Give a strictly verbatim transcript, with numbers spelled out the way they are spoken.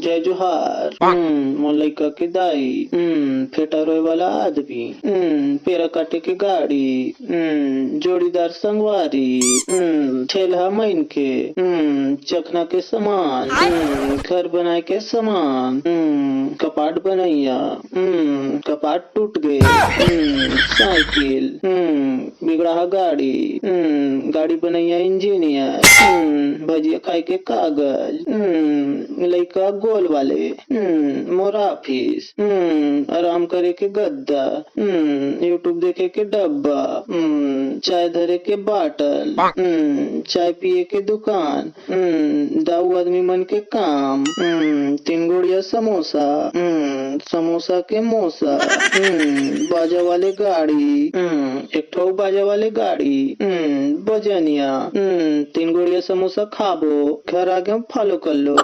जय जोहार। हम्म, मोर लइका के दाई। हम्म, फेटा रोए वाला आदमी। हम्म, पेरा काटे के गाड़ी। हम्म, जोड़ीदार संगवारी। हम्म, ठेलहा मइन के। हम्म, चखना के सामान। हम्म, घर बनाए के सामान। हम्म, कपाट बनैया। हम्म, कपाट टूट गे। हम्म, साइकिल। हम्म, बिगड़ाहा गाड़ी। हम्म, गाड़ी बनैया इंजीनियर। हम्म, भजिया खाए के कागज। हम्म, लइका गोल वाले। हम्म, मोर ऑफिस। हम्म, आराम करे के गद्दा। हम्म, YouTube देखे के डब्बा। हम्म, चाय धरे के बाटल। हम्म, चाय पिए के दुकान। हम्म, दाऊ आदमी मन के काम। हम्म, तीन गोड़िया समोसा। हम्म, समोसा के मोसा। हम्म, बाजा वाले गाड़ी। हम्म, एक ठो बाजा वाले गाड़ी। हम्म, बजनिया। हम्म, तीन गोड़िया समोसा खाबो, घर आगे हम फॉलो कर लो।